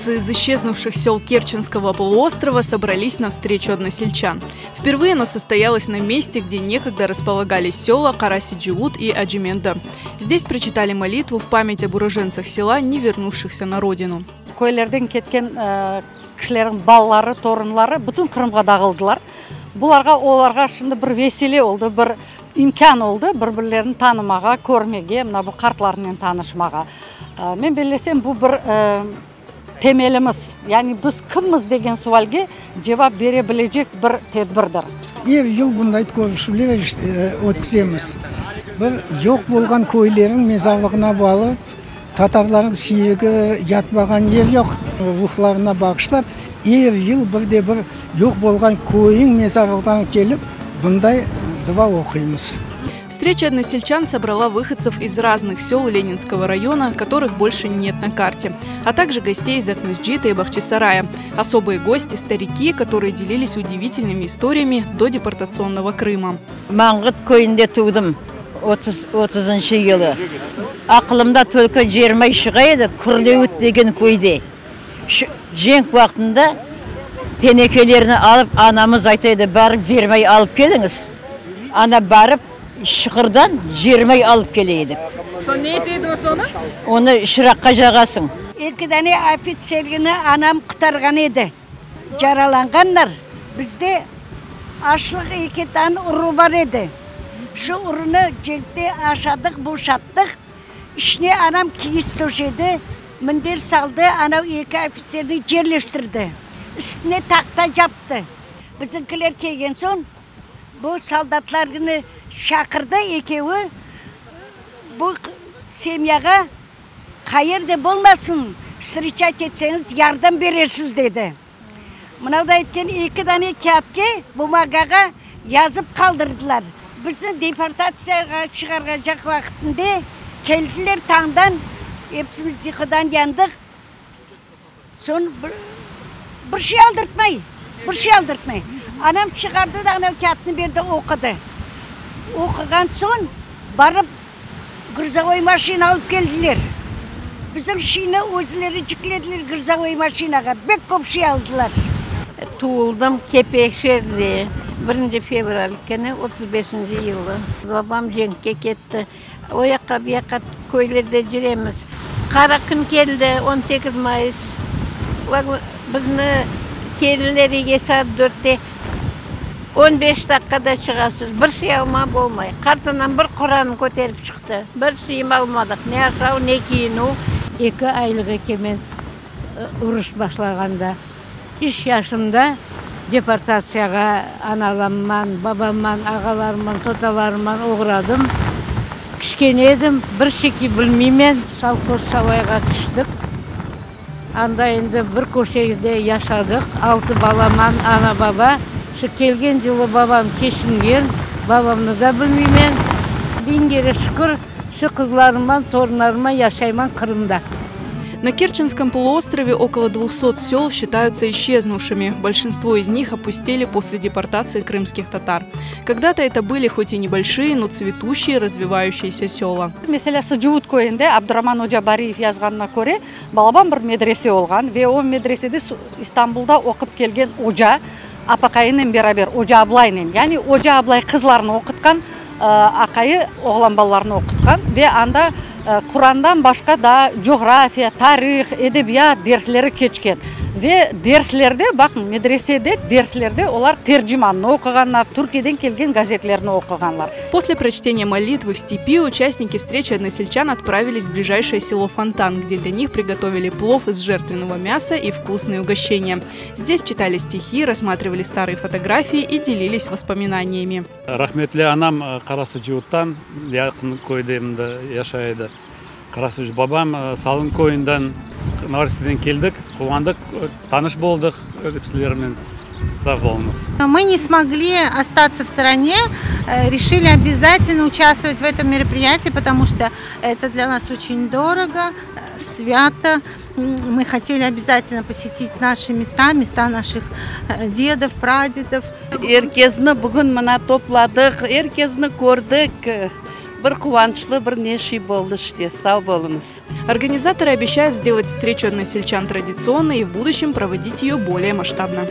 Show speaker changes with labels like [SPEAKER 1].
[SPEAKER 1] Выходцы из исчезнувших сел Керченского полуострова собрались на встречу односельчан. Впервые она состоялась на месте, где некогда располагались села Караси-Джиут и Аджименда. Здесь прочитали молитву в память об уроженцах села, не вернувшихся на родину.
[SPEAKER 2] Köylerden ketken kişilerniñ balaları, torunları bütün Qırımğa dağıldılar. Bularğa, olarğa şimdi bir vesile oldı, bir imkân oldı bir-birlerini tanımağa, körmege, mına bu qartlarnen tanışmağa. Men bellesem, bu bir temelimiz, yani biz kimmiz degen sualge cevap bere bilecek bir tedbirdir.
[SPEAKER 3] Er yıl bunday körüşüvler ötkizemiz. Bir yoq bolğan köylerniñ mezarlığına barıp, tatarlarnıñ siyegi yatmağan yer yoq, ruhlarına bağışlap, er yıl bir de bir yoq bolğan köyniñ mezarlığına kelip, bunday dua oquymız.
[SPEAKER 1] Встреча односельчан собрала выходцев из разных сел Ленинского района, которых больше нет на карте, а также гостей из Акмесджита и Бахчисарая. Особые гости – старики, которые делились удивительными историями до депортационного Крыма.
[SPEAKER 4] Manğıt köyünde tuvdım 30 30 yılı. Aqılımda только cermay çığa edi Kürlevut degen köyde. Cenk vaqtında tenekelerni alıp anamız ayta edi, barıp cermay alıp keliñiz. Ana barıp çuqurdan cermay alıp kele edik.
[SPEAKER 5] Soñ ne ete edi o sonı?
[SPEAKER 4] Onı çıraqqa jağasıñ.
[SPEAKER 6] Eki dane ofitserni anam qurtarğan edi. Yaralanğanlar. Bizde aşlıq eki tan uru bar edi. Şu urunı cenkte aşadıq, boşattıq. İçine anam kiyiz töşedi, minder saldı, anav eki ofitserni yerleştirdi. Üstüne tahta yaptı. Bizimkiler kelgen soñ bu soldatlarnı çaqırdı ekevi bu semyağa qayerde bolmasın встречать etseñiz yardım berersiz dedi. Mınavda aytqan eki dane kâğıtke, bumagağa yazıp qaldırdılar. Bizni deportatsiyağa çıqaracaq vaqtında keldiler tañdan, epsimiz yuqudan yandıq. Soñ bir şey aldırtmay, bir şey aldırtmay. Anam çıqardı da anav kâğıtnı berdi, oqudı. Oquğan soñ barıp грузовой maşina alıp keldiler. Bizim şeyni özleri yüklediler грузовой maşinağa, pek köp şey aldılar.
[SPEAKER 7] Tuvuldım Kefe şeerinde 1 fevral künü 35 yılı. Babam cenkke ketti. O yaqqa, bu yaqqa köylerde yüremiz. Qara kün keldi, 18 mayıs. Bizni keldiler evge saat 4-te. 15 daqqada çıqasız. Bir şey alma bolmay. Qartanam bir Quran köterip çıqtı. Bir şeyim almadıq. Ne aşav, ne kiyinüv.
[SPEAKER 8] 2 aylıq eken men uruş başlağanda. 3 yaşımda deportatsiyağa analamman, babamman, ağalarımman, totalarımman oğradım. Kiçkene edim, bir şey bilmeymen. Sovhoz Savayğa tüştik. Anda endi bir köşede yaşadıq. Altı balaman, ana baba. Şu kelgen yılı babam keçingen, babamnı da bilmeymen. 1000 kere şükür, şu qızlarımman, torunlarımman yaşayman Qırımda.
[SPEAKER 1] На Керченском полуострове около 200 сел считаются исчезнувшими. Большинство из них опустели после депортации крымских татар. Когда-то это были хоть и небольшие, но цветущие, развивающиеся села.
[SPEAKER 2] Meselâ, Sıcuvut köyünde Abduraman oca Bariyev yazğanına köre, balaban bir medrese olğan ve o medresede İstanbulda oqup kelgen oca apaqayınen beraber, oca ablaynen, yani oca ablay qızlarını oqutqan, aqayı oğlan balalarını oqutqan ve anda Qurandan başqa da coğrafiya, tarih, edebiyat dersleri keçken. Ve derslerde, baqıñ, medresede derslerde olar Tercimannı oquğanlar, Türkiyeden kelgen gazetlerni oquğanlar.
[SPEAKER 1] После прочтения молитвы в степи участники встречи односельчан отправились в ближайшее село Фонтан, где для них приготовили плов из жертвенного мяса и вкусные угощения. Здесь читали стихи, рассматривали старые фотографии и делились воспоминаниями.
[SPEAKER 9] Rahmetli anam Qarasıcıuttan yaqın köyde endi yaşay edi. Qarasıcı babam Salın köyünden Novorossiyden keldik, quvandıq, tanış boldıq episilerinen. Sağ oluñız.
[SPEAKER 10] Мы не смогли остаться в стороне, решили обязательно участвовать в этом мероприятии, потому что это для нас очень дорого, свято. Мы хотели обязательно посетить наши места, места наших дедов, прадедов.
[SPEAKER 11] Er kesni bugün mına topladıq, er kesni kördik.
[SPEAKER 5] Bir quvançlı, bir neşe boldı işte. Sav bolıñız.
[SPEAKER 1] Организаторы обещают сделать встречу односельчан традиционной и в будущем проводить ее более масштабно.